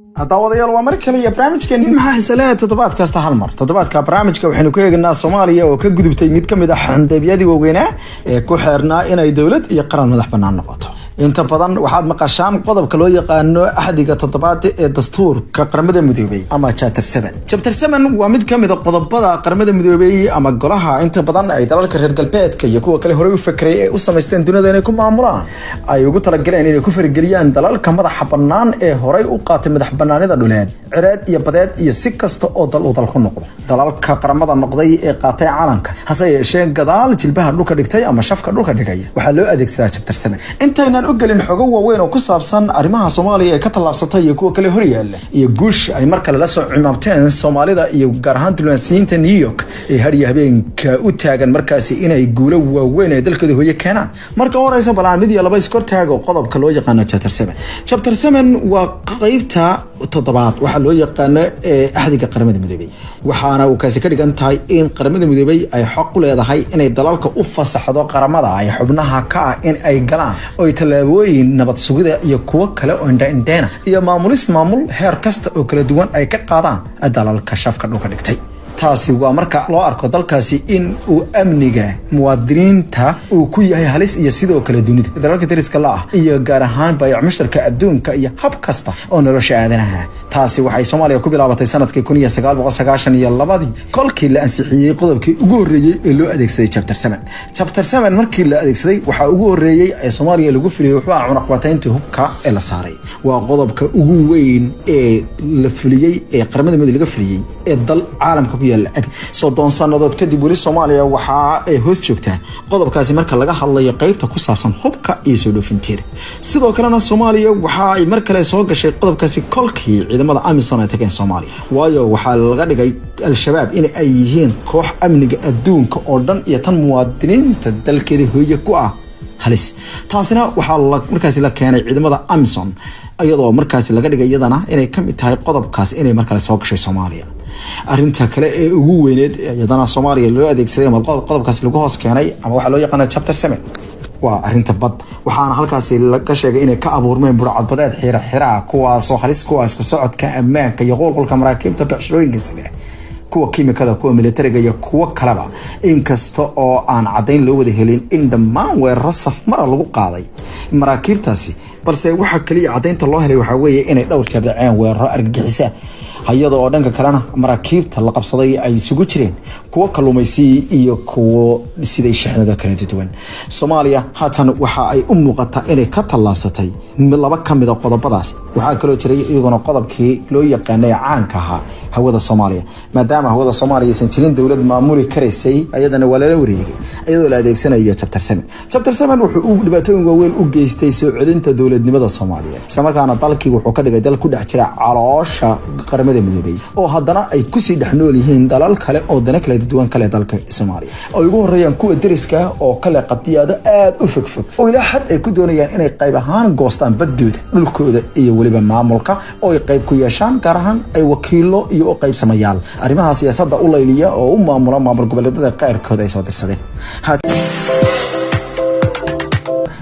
Daawadayaal, waa mar kale iyo barnaamijkeeni Maxaa Xiisale, toddobaad kasta hal mar. Toddobaadka barnaamijka waxaynu ku eegnaa Soomaaliya oo ka gudubtay mid ka mid ah xandeebyadii waaweynaa ee ku xeernaa inay dowlad iyo qaran madax bannaan noqoto. Inta badan waxaad maqashaan qodobka loo yaqaano axdiga toddobaad ee dastuurka Qaramada Midoobey ama Chapter 7. Chapter 7 waa mid kamid a qodobada Qaramada Midoobey ama golaha inta badan ay dalalka reer galbeedka iyo kuwa kale horey u fakray ee u samaysteen dunida inay ku maamulaan, ay ugu talagaleen inay ku farageliyaan dalalka madaxa bannaan ee horey u qaatay madax banaanida dhuleed, cireed iyo badeed, iyo si kasta oo dal uu dal ku noqdo. Dalalka qaramada noqday ee qaatay calanka, hase yeeshee gadaal jilbaha dhulka dhigtay ama shafka dhulka dhigay, waxaa loo adeegsadaa Chapter 7. Intaynan u gelin xogo waaweyn oo ku saabsan arrimaha Soomaaliya ee ka tallaabsatay iyo kuwa kale horyaala iyo guusha ay mar kale la soo cimaamteen Soomaalida iyo gaar ahaan diblomaasiyiinta New York ee har iyo habeenka u taagan markaasi inay guulo waaweyn ee dalkooda hooye keenaan, marka horeysa bal aan mid iyo laba iskortaago qodobka loo yaqaano Chapter 7. Chapter 7 waa qeybta toddobaad waxaa loo yaqaano ee axdiga Qaramada Midoobey, waxaana uu kaasi ka dhigan tahay in Qaramada Midoobey ay xaq u leedahay inay dalalka u fasaxdo qaramada ay xubnaha ka ah in ay galaan oo tallaabooyin nabad sugida iyo kuwo kale oo indhaindheena iyo maamulis maamul heer kasta oo kala duwan ay ka qaadaan dalalka shafka dhulka dhigtay. Taasi waa marka loo arko dalkaasi in uu amniga muwaadiniinta uu ku yahay halis, iyo sidoo kale dunida, dalalka dariska la ah, iyo gaar ahaan baayac musharka adduunka iyo hab kasta oo nolosha aadanaha. Taasi waxay Soomaaliya ku bilaabatay sanadkii 1992-dii, kolkii la ansixiyey qodobkii ugu horreeyey ee loo adeegsaday Chapter 7. Chapter 7 markii la adeegsaday, waxaa ugu horreeyey ee Soomaaliya lagu fuliyey wuxuu ah cunaqabataynta hubka ee la saaray. Waa qodobka ugu weyn ee la fuliyey ee Qaramada Midoobey laga fuliyey ee dal caalamka ku yaala abi. 30 sannadood kadib, weli Soomaaliya waxa ay hoos joogtaa qodobkaasi marka laga hadlayo qeybta ku saabsan hubka iyo soo dhoofinteeda. Sidoo kalena Soomaaliya waxa ay mar kale soo gashay qodobkaasi kolkii ciidamada AMISOM ay tageen Soomaaliya, waayo waxaa laga dhigay Al-Shabaab in ay yihiin koox amniga adduunka oo dhan iyo tan muwaadiniinta dalkeeda hooye ku ah halis. Taasina waxaa markaasi la keenay ciidamada AMISOM, iyadoo markaasi laga dhigay iyadana inay kamid tahay qodobkaas inay mar kale soo gashay Soomaaliya. Arinta kale ee ugu weyneed iyadana Soomaaliya loo adeegsaday ama qodobkaasi lagu hoos keenay ama waxaa loo yaqaana Chapter 7 waa arinta bad. Waxaana halkaasi laga sheegay inay ka abuurmeen burcadbadeed xira xiraa, kuwaasoo halis kuwa isku socodka, ammaanka iyo qulqulka maraakiibta becshirooyinka sida kuwa kiimikada, kuwa militariga iyo kuwo kaleba. Inkasta oo aan caddayn loo wada helin in dhammaan weeraro safmara lagu qaaday maraakiibtaasi, balse waxaa kaliya caddaynta loo helay waxaa weeye inay dhowr jeer dhaceen weeraro argagixisa, iyada oo dhanka kalena maraakiibta la qabsaday ay isugu jireen kuwo kalluumaysi iyo kuwo siday shixnado kala duwan. Soomaaliya haatan waxa ay u muuqataa inay ka tallaabsatay laba ka mid a qodobadaas. Waxaa kaloo jiray iyaguna qodobkii loo yaqaanay caanka ahaa hawada Soomaaliya. Maadaama hawada Soomaaliya aysan jirin dowlad maamuli karaysay, ayadana waa lala wareegay iyadoo la adeegsanayo Chapter 7. Chapter 7 wuxuu dhibaatooyin waaweyn u geystay soo celinta dowladnimada Soomaaliya, islamarkaana dalkii wuxuu ka dhigay dal ku dhex jira caloosha Qaramada Midoobey oo haddana ay kusii dhex nool yihiin dalal kale oo dana kala duwan kale dalka Soomaaliya, ay ugu horeeyaan kuwa deriska oo kale qadiyaado aada u fogfog oo ilaa xad ay ku doonayaan inay qayb ahaan goostaan badooda, dhulkooda iyo weliba maamulka oo ay qayb ku yeeshaan, gaar ahaan ay wakiilo iyo u qaybsamayaal arrimaha siyaasadda u layliya oo u maamula maamul goboleedyada qaarkood ay soo dirsadeen.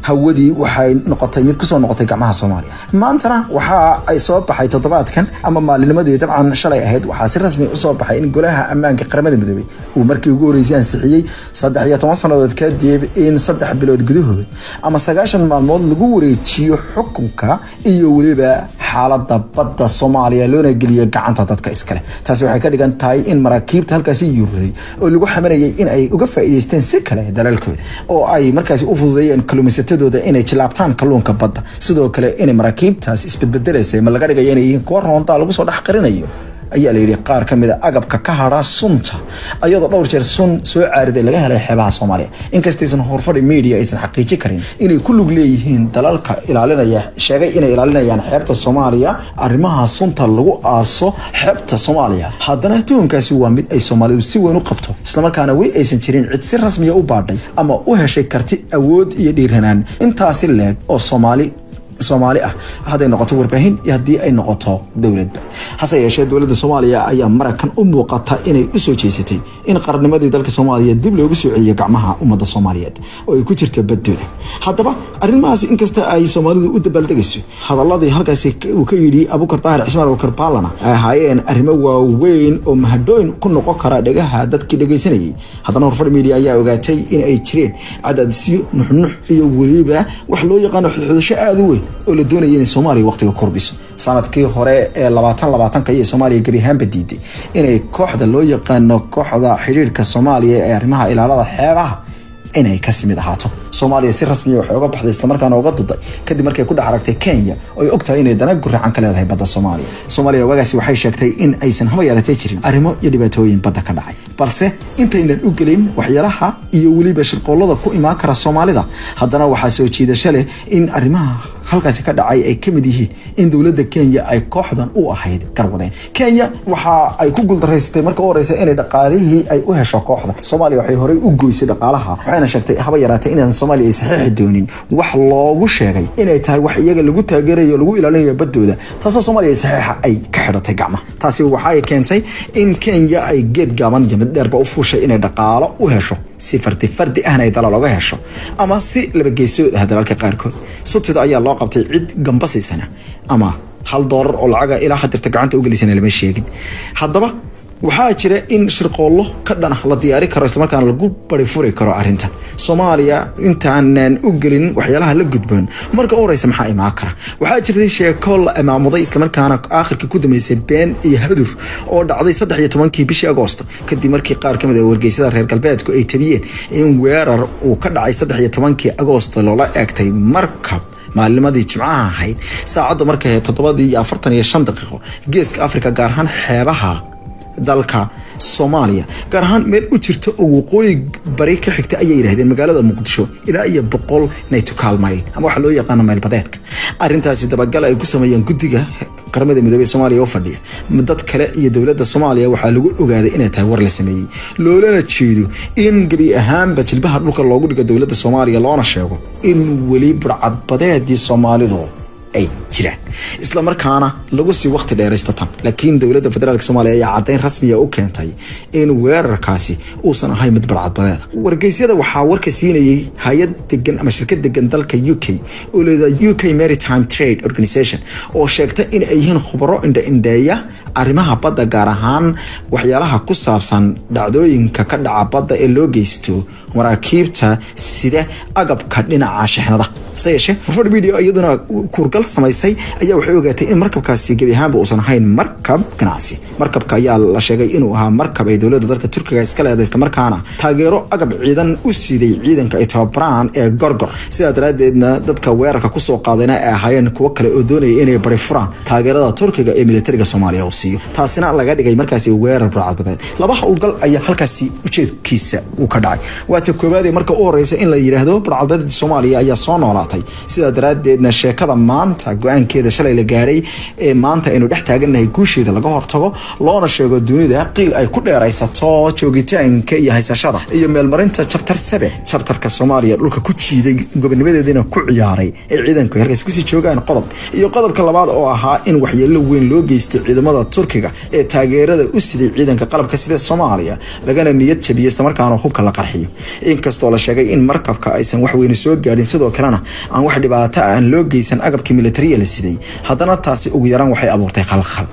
Hawadii waxay noqotay mid kusoo noqotay gacmaha Soomaaliya. Maantana waxa ay soo baxay toddobaadkan ama maalinimadii dabcan shalay ahayd, waxaa si rasmi usoo baxay in Golaha Ammaanka Qaramada Midoobey uu markii ugu horreysay ansixiyey 13 sannadood kadib in 3 bilood gudahood ama 90 maalmood lagu wareejiyo xukunka iyo weliba xaalada badda Soomaaliya, loona geliyo gacanta dadka iskale. Taasi waxay ka dhigan tahay in maraakiibta halkaasi yururay oo lagu xamanayay in ay uga faa'iideysteen si kale dalalkooda oo ay markaasi u fududeeyeen kalluumaysatadooda inay jilaabtaan kalluunka badda, sidoo kale inay maraakiibtaas isbedbedelaysay ma laga dhigayo inay yihiin kuwa roondaa lagu soo dhex qarinayo, ayaa la yidhi, qaar ka mid a agabka ka hadha sunta, ayadoo dhowr jeer sun soo caariday laga helay xeebaha Soomaaliya. Inkastaysan Horfadhi Media aysan xaqiijin karin inay ku lug leeyihiin dalalka ilaalinaya, sheegay inay ilaalinayaan xeebta Soomaaliya, arrimaha sunta lagu aaso xeebta Soomaaliya, haddana tuhunkaasi waa mid ay Soomaalidu si weyn u qabto, islamarkaana weli aysan jirin cid si rasmiya u baadhay ama u heshay karti, awood iyo dhiiranaan intaasi leeg oo Soomaali Soomaali ah, hadday noqoto warbaahin iyo haddii ay noqoto dowladba. Hase yeeshee, dowladda Soomaaliya ayaa marakan u muuqata inay usoo jeesatay in qarannimadii dalka Soomaaliya dib loogu soo celiyo gacmaha ummadda Soomaaliyeed oo ay ku jirta baddooda. Haddaba, arrimahaas inkasta ay Soomaalidu u dabaaldegayso, hadaladii halkaasi uu ka yidhi Abukar Daahir Cismaan Abukar Baalana ay ahaayeen arrimo waaweyn oo mahadhooyin ku noqon kara dhegaha dadkii dhegaysanayay, haddana Horfadh Media ayaa ogaatay in ay jireen cadaadisyo, nuxnux iyo weliba wax loo yaqaano xudxudasho aada u weyn oo la doonaya inay Soomaaliya waqtiga kordhiso. Sanadkii hore ee 2020-ka iyo Soomaaliya gebi ahaanba diiday inay kooxda loo yaqaano kooxda xidhiirka Soomaaliya ee arrimaha ilaalada xeebaha inay kasi mid ahaato. Soomaaliya si rasmiya waxay uga baxday, islamarkaana uga duday, kadib markay ku dhex aragtay Kenya oo ay ogtahay inay dana guracan ka leedahay badda Soomaaliya. Soomaaliya waagaasi waxay sheegtay in aysan haba yeelatay jirin arrimo iyo dhibaatooyin badda ka dhacay. Balse intaynan u gelin waxyaalaha iyo weliba shirqoolada ku imaan kara Soomaalida, haddana waxaa soo jiidasho leh in arrimaha halkaasi ka dhacay ay ka mid yihiin in dowladda Kenya ay kooxdan u ahayd garwadeen. Kenya waxa ay ku guuldaraysatay marka u horeysa inay dhaqaalihii ay u hesho kooxda. Soomaaliya waxay horey u goysay dhaqaalaha, waxayna sheegtay haba yaraatay inaan Soomaaliya ay saxiixi doonin wax loogu sheegay inay tahay wax iyaga lagu taageerayo, lagu ilaalinayo baddooda, taasoo Soomaaliya saxiixa ay ka xidhatay gacmaha. Taasi waxay keentay in Kenya ay geed gaaban iyo mid dheerba u fuushay inay dhaqaalo u hesho, si fardi fardi ahna ay dalal oga hesho ama si laba geesood ah dalalka qaarkood. Sabtida ayaa loo qabtay, cid gambasiisana ama $1 oo lacaga ilaa hadirta gacanta u gelisana lama sheegin. Haddaba, waxaa jira in shirqoollo ka dhan ah la diyaari karo, islamarkaana lagu bari furi karo arrintan. Soomaaliya intaanan u gelin waxyaalaha la gudboon, marka u horeysa maxaa imaan kara? Waxaa jirtay sheeko la imaamuday, islamarkaana aakhirkii ku dambeysay been iyo hadur, oo dhacday 13-kii bishii Agoosto, kadib markii qaar kamid ah wargeysyada reer galbeedku ay tabiyeen in weerar uu ka dhacay 13-kii Agoosto loola eegtay markab maalnimadii Jimcaha ahayd, saacaddu markay ahayd 7:45 Geeska Afrika, gaar ahaan xeebaha dalka Soomaaliya, gaar ahaan meel u jirta oo waqooyi bari ka xigta, ayay yidhahdeen, magaalada Muqdisho ilaa iyo 100 nautical mile ama waxaa loo yaqaano maylbadeedka. Arrintaasi dabagal ay ku sameeyeen guddiga Qaramada Midoobey Soomaaliya oo fadhiya, dad kale iyo dowladda Soomaaliya, waxaa lagu ogaaday inay tahay war la sameeyey, loolana jeedo in gebi ahaanba jilbaha dhulka loogu dhigo dowladda Soomaaliya, loona sheego in weli burcadbadeedii Soomaalidu ay jiraan, isla markaana lagu sii waqti dheeraysta tan. Laakiin dowladda federaalka Soomaaliya ayaa caddayn rasmiya u keentay in weerarkaasi uusan ahayn mid barcadbadeeda. Wargeysyada waxaa warka siinayay hay-ad degan ama shirkad degan dalka UK oo leedahay UK Maritime Trade Organization, oo sheegta in ay yihiin khubaro indha-indheeya arrimaha badda, gaar ahaan waxyaalaha ku saabsan dhacdooyinka ka dhaca badda ee loo geysto maraakiibta sida agabka dhinaca shixnada. Hase yeeshee, Horfadh Media iyaduna kuurgal samaysay ayaa waxay ogaatay in markabkaasi gebi ahaanba uusan ahayn markab ganacsi. Markabka ayaa la sheegay inuu ahaa markab ay dowladda dalka Turkiga iska leedahay, islamarkaana taageero agab ciidan u siiday ciidanka ay tababaraan ee Gorgor. Sidaa daraadeedna dadka weerarka kusoo qaadayna ay ahaayeen kuwo kale oo doonaya inay bari furaan taageerada Turkiga ee militariga Soomaaliya uu siiyo, taasina laga dhigay markaasi weerar burcadbadeed. Laba howlgal ayaa halkaasi ujeedkiisa uu ka dhacay. Waata koowaad ee marka u horeysa in la yidhaahdo burcadbadeed Soomaaliya ayaa soo noolaatay, sidaa daraadeedna sheekada maanta go-aankeeda shalay la gaadhay ee maanta aynu dhex taagannahay guusheeda laga hortago, loona sheego dunida qiil ay ku dheeraysato joogitaanka iyo haysashada iyo meelmarinta chapter 7, chapterka Soomaaliya dhulka ku jiiday, gobonimadeediina ku ciyaaray, ee ciidanku ay halkaas kusii joogaan. Qodob iyo qodobka labaad oo ahaa in waxyeelo weyn loo geystay ciidamada Turkiga ee taageerada u siday ciidanka qalabka sida Soomaaliya, lagana niyad jabiyey, islamarkaana hubka la qarxiyo. Inkastoo la sheegay in markabka aysan wax weyne soo gaadhin, sidoo kalena aan wax dhibaato ah aan loo geysan agabkii militariya la siday, haddana taasi ugu yaraan waxay abuurtay khalkhal.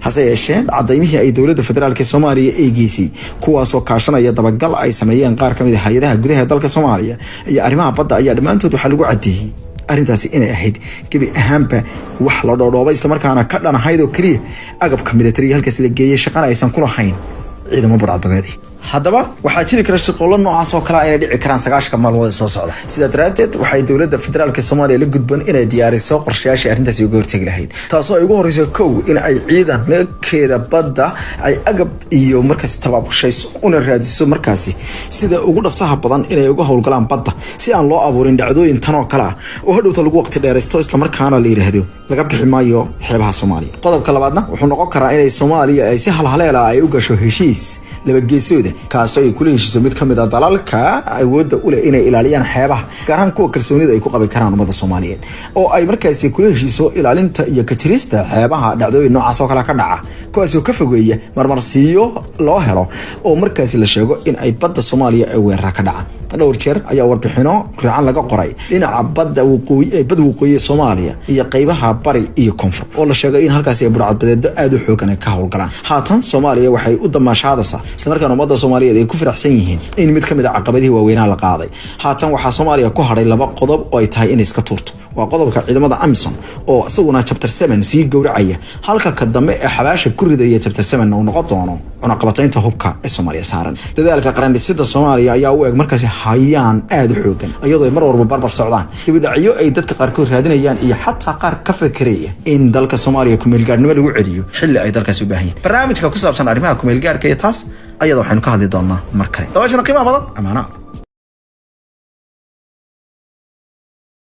Hase yeeshee, cadaymihii ay dowladda federaalka Soomaaliya ay geysay, kuwaasoo kaashanaya dabagal ay sameeyeen qaar kamid ah hay-adaha gudaha dalka Soomaaliya iyo arrimaha badda, ayaa dhammaantood waxaa lagu caddeeyey arrintaasi inay ahayd gebi ahaanba wax la dhoodhoobay, islamarkaana ka dhan ahayd oo keliya agabka militariga halkaas la geeyey, shaqana aysan ku lahayn ciidamo burcadbadeedi. Haddaba, waxaa jiri kara shirqoollo noocaas oo kale inay dhici karaan 90-ka maalmood ee soo socda. Sidaa daraaddeed waxay dowladda federaalka Soomaaliya la gudboon inay diyaariso qorshayaashii arrintaasi uga hortegi lahayd, taasoo ay ugu horeyso kow in ay ciidankeeda badda ay agab iyo markaasi tabaabushayso, una raadiso markaasi sida ugu dhaqsaha badan inay uga howlgalaan badda, si aan loo abuurin dhacdooyin tan oo kale ah oo hadhowta lagu waqti dheeraysto, islamarkaana la yidhaahdo laga bixi maayo xeebaha Soomaaliya. Qodobka labaadna wuxuu noqon karaa inay Soomaaliya ay si halhaleela ay u gasho heshiis laba geesooda. dunida, kaasoo ay kula heshiiso mid ka mid a dalalka awoodda u leh inay ilaaliyaan xeebaha, gaar ahaan kuwa kalsoonida ay ku qabi karaan ummadda Soomaaliyeed, oo ay markaasi kula heshiiso ilaalinta iyo kajirista xeebaha dhacdooyin noocaas oo kale ka dhaca, kuwaasoo ka fogeeya marmarsiiyo loo helo oo markaasi la sheego in ay badda Soomaaliya ay weerara ka dhacaan. Dhowr jeer ayaa warbixino riican laga qoray dhinaca badda waqooyi ee bad waqooyi ee Soomaaliya iyo qeybaha bari iyo koonfur, oo la sheegay in halkaasi ay burcadbadeedo aada u xoogan ay ka howlgalaan. Haatan Soomaaliya waxay u damaashaadaysaa, islamarkaana ummadda Soomaaliyeed ay ku faraxsan yihiin, in mid ka mid a caqabadihii waaweynaha la qaaday. Haatan waxaa Soomaaliya ku hadhay laba qodob oo ay tahay inay iska tuurto: waa qodobka ciidamada AMISOM oo isaguna chapter 7 sii gowracaya, halka ka dambe ee xabaasha ku ridaya chapter 7 uu noqon doono cunaqabataynta hubka ee Soomaaliya saaran. Dadaalka qarandhisida Soomaaliya ayaa u eg markaasi hayaan aada u xoogan, iyadoo ay mar walba barbar socdaan dibidhacyo ay dadka qaarkood raadinayaan iyo xataa qaar ka fekeraya in dalka Soomaaliya kumeelgaadhnimo lagu celiyo xilli ay dalkaasi u baahan yihin. Barnaamijka ku saabsan arrimaha kumeelgaadhka iyo taas ayada waxaynu ka hadli doonaa mar kale. Dabaashana qiimaha badan, amaana.